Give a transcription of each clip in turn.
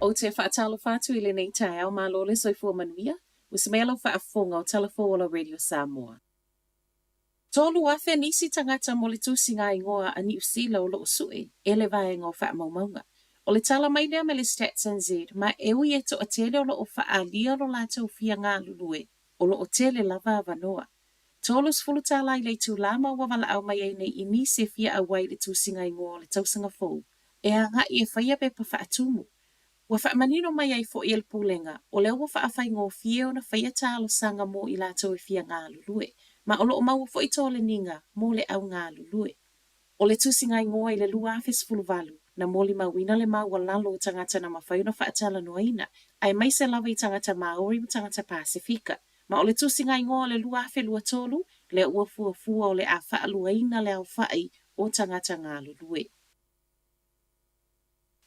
Ou te faatalofa atu i lenei taeao, malo le soifua manuia, ua se mea lau faafofoga o Tala Fou o la Radio Samoa. 3,000 nisi tagata mo le tusiga igoa a Niu Sila o loo sue e le vaega o faamaumauga. O le tala mai lea mai le Stats NZ ma e ui e toatele o loo faaalia lo latou fia galulue, o loo tele lava avanoa. $30 i le itulā ma ua valaau mai ai nei i nisi e fia auai i le tusiga igoa o le tausaga fou e agai e faia pepa faatumu. Ua faamanino mai ai foi e le Pulega, o lea ua faafaigofie ona faia talosaga mo i latou e fia galulue, ma o loo maua foi toleniga mo le au galulue. O le tusiga igoa i le 2018, na molimauina le maualalo o tagata na mafai ona faatalanoaina, aemaise lava i tagata Māori ma tagata Pasefika. Ma o le tusiga igoa o le 2023, lea ua fuafua o le a faaluaina le aofai o tagata galulue.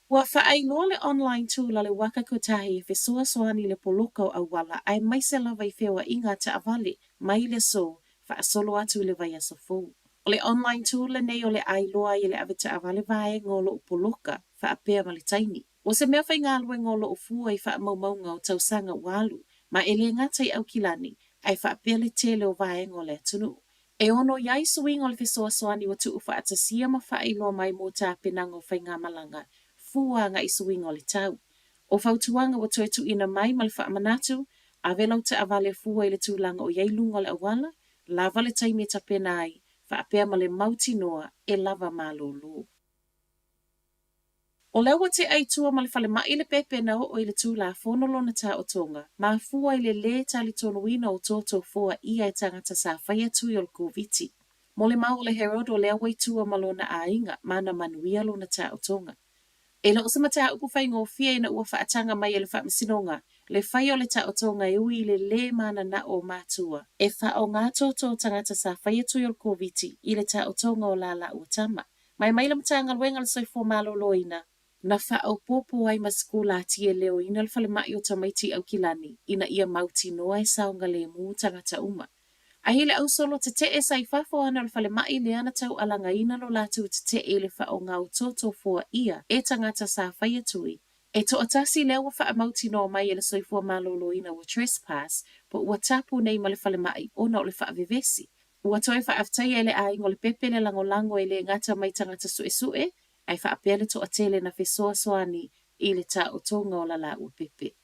Ua faailoa le online tool a le Waka Kotahi e fesoasoani i le poloka o auala aemaise lava i feoaiga a taavale mai le aso faasolo atu i le vaiaso fou. O le online tool lenei o le a iloa ai e le avetaavale vaega o loo poloka faapea ma le taimi. O se mea faigaluega o loo fua i faamaumauga o tausaga ua alu ma e le gata i Aukilani ae faapea le tele o vaega o le atunuu. E ono i ai suiga o le fesoasoani ua tuufaatasia ma faailoa mai mo tapenaga o faigamalaga fua agai suiga o le tau. O fautuaga ua toe tuuina mai ma le faamanatu, ave lau taavale fua i le tulaga o i ai luga o le auala, lava le taimi e tapena ai, faapea ma le mautinoa e lava malolo. O lea ua tea i tua ma le falemai le pepe na oo i le Tulafono lona taotoga, mafua i le lē talitonuina o toto foa ʻia e tagata sa faia tui o le Koviti. Mo le mau o le Herald o lea ua i tua ma lona aiga ma na manuia lona taotoga. E le o se mataupu faigofie ina ua faataga mai e le Faamasinoga le faia o le taotoga e ui i le lē mananao o matua e faaaoga toto o tagata sa faia tui o le Koviti i le taotoga o la laua tama. Mai mai le Matagaluega o le Soifua Maloloina, na faaopoopo ai ma sikulati e leoina le falemai o tamaiti i Aukilani ina ia mautinoa e saogalemu tagata uma. Ae i le ausolo tetee sa i fafo ana o le falemai lea na taualagaina lo latou tetee i le faaaoga o toto foa ʻia e tagata sa faia tui e toatasi lea ua faamautinoa mai e le Soifua Maloloina ua trespass po ua tapu nei ma le falemai ona o le faavevesi. Ua toe faafetaia e le aiga o le pepe le lagolago e le gata mai tagata suesue, ae faapea le toatele na fesoasoani i le taotoga o la laua pepe.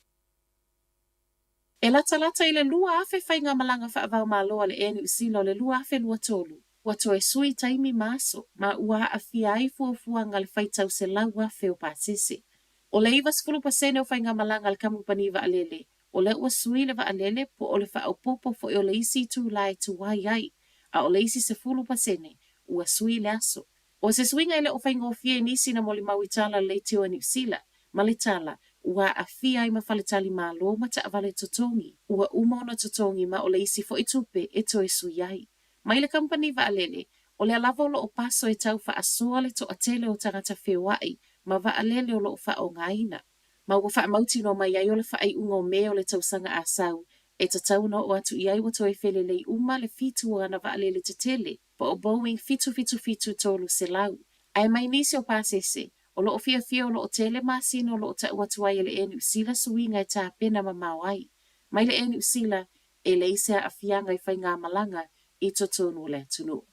E latalata i le 2,000 faigamalaga faava-o-Malo a le Air Niu Sila o le 2023, ua toe sui taimi ma aso, ma ua aafia ai fuafuaga a le faitau 100,000 o pasese. O le 90% o faigamalaga a le kamupani vaalele, o lea ua sui le vaalele po o le faaopoopo foi o le isi itulā e tuai ai, a o le isi 10% ua sui le aso. O se suiga e le o faigofie i nisi na molimau i tala a le Leitio a Niu Sila, ma le tala, ua aafia ai ma faletalimalo ma taavale totogi, ua uma ona totogi ma o le isi foi tupe e toe sui ai. Mai le kamupani vaalele, o lea lava o loo paso e tau faasoa le toatele o tagata feoai ma vaalele o loo faaaogaina. Ma ua faamautinoa mai ai o le faaiuga o Me o le tausaga a sau, e tatau ona oo atu i ai ua toe felelei uma le 7 o ana vaalele tetele po o Boeing 777-300. Ae mai nisi o pasese, o loo fiafia o loo tele masina o loo tau atu ai e le Air Niu Sila suiga e tapena mamao ai. Mai le Air Niu Sila, e leai se aafiaga i faigamalaga i totonu o le atunuu.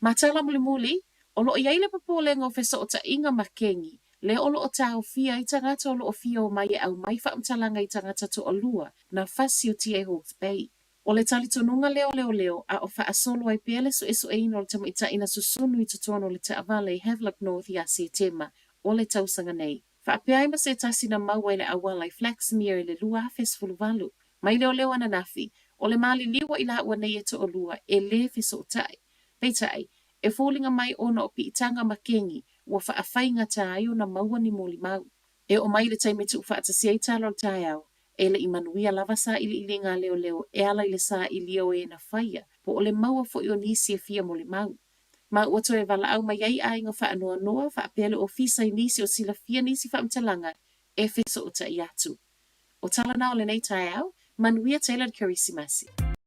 Ma tala mulimuli, o loo i ai le popolega o fesootaiga ma kegi, lea o loo taofia ai tagata o loo fia omai e aumai faamatalaga i tagata toalua na fasi o TA Hawke's Bay. O le talitonuga lea o leoleo, a o faasolo ai pea le suesueina o le tamaitai na susunu i totonu o le taavale i Havelock North ia Setema o le tausaga nei. Faapea ai ma se tasi na maua i le auala i Flaxmere i le 2018. Mai leoleo ananafi, o le maliliu o i laua nei e toalua e lē fesootai. Peitai, e foliga mai ona o piitaga ma kegi ua faafaigata ai ona maua ni molimau. E oo mai i le taimi e tuufaatasia ai tala o le taeao, e le i manuia lava sailiiliga a leoleo e ala i le sailia o e na faia po o le maua foi o nisi e fia molimau. Ma ua toe valaau mai ai aiga faanoanoa faapea le ofisa i nisi o silafia nisi faamatalaga e fesootai atu. O tala na o lenei taeao, manuia tele le Kerisimasi.